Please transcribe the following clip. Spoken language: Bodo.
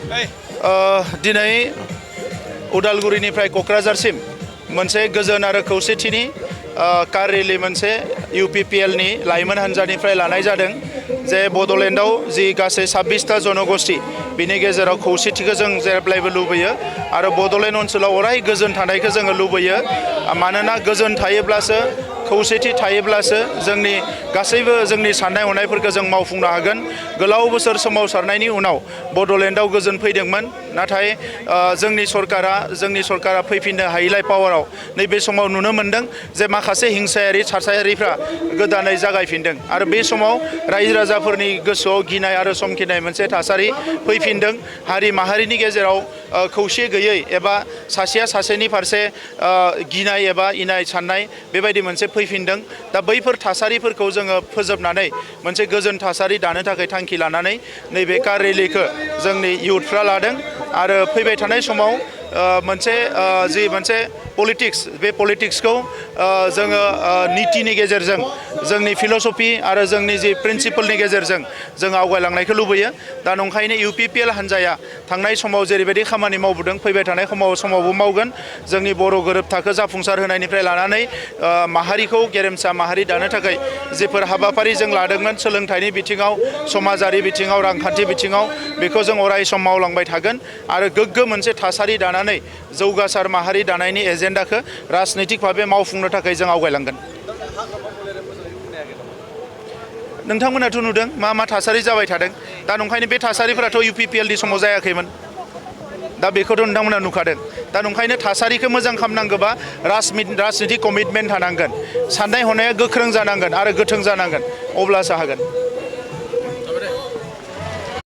दिनै उदालगुरिनिफ्राय क'क्राझारसिम मोनसे गोजोन आरो खौसेथिनि कार रेली मोनसे UPPLनि लाइमोन हान्जानिफ्राय लानाय जादों जे बड'लेण्डआव जि गासै 26टा जनगोष्ठी बिनि गेजेराव खौसेथिखौ जों जेब्लायबो लुबैयो आरो बड'लेण्ड ओनसोलाव अराय गोजोन थानायखौ जोङो लुबैयो मानोना गोजोन थायोब्लासो खौसेथि थायोब्लासो जोंनि गासैबो जोंनि साननाय हनायफोरखौ जों मावफुंनो हागोन। गोलाव बोसोर सोमावसारनायनि उनाव बड'लेण्डआव गोजोन फैदोंमोन नाथाय जोंनि सरकारा फैफिननो हायैलाय पावाराव नैबे समाव नुनो मोन्दों जे माखासे हिंसायारि थासारिफ्रा गोदानै जागायफिनदों आरो बे समाव रायजो राजाफोरनि गोसोआव गिनाय आरो समखिनाय मोनसे थासारि फैफिनदों। हारि माहारिनि गेजेराव खौसे गैयै एबा सासेया सासेनि फारसे गिनाय एबा इनाय साननाय बेबायदि मोनसे फैफिनदों। दा बैफोर थासारिफोरखौ जोङो फोजोबनानै मोनसे गोजोन थासारि दानो थाखाय थांखि लानानै नैबे कार रेलीखौ जोंनि इयुथफ्रा लादों आरो फैबाय थानाय समाव मोनसे पलिटिक्स बे पलिटिक्सखौ जोङो नीतिनि गेजेरजों जोंनि फिल'सफि आरो जोंनि जि प्रिन्सिपलनि गेजेरजों जों आवगायलांनायखौ लुबैयो। दा नंखायनो UPPL हान्जाया थांनाय समाव जेरैबायदि खामानि मावबोदों फैबाय थानाय समावबो मावगोन। जोंनि बर' गोरोबथाखौ जाफुंसार होनायनिफ्राय लानानै माहारिखौ गेरेमसा माहारि दानो थाखाय जेफोर हाबाफारि जों लादोंमोन सोलोंथाइनि बिथिङाव समाजारि बिथिङाव रांखान्थि बिथिङाव बेखौ जों अराय सम मावलांबाय थागोन आरो गोग्गो मोनसे थासारि दानानै जौगासार माहारि दानायनि एजेन्डाखौ राजनैतिक भाबे मावफुंनो थाखाय जों आवगायलांगोन। नोंथांमोनाथ' नुदों मा थासारि जाबाय थादों। दा नंखायनो बे थासारिफोराथ' UPPLनि समाव जायाखैमोन। दा बेखौथ' नोंथांमोना नुखादों। दा नंखायनो थासारिखौ मोजां खालामनांगौबा राजनितिक कमिटमेन्ट थानांगोन, साननाय हनाया गोख्रों जानांगोन आरो गोथों जानांगोन, अब्लासो हागोन।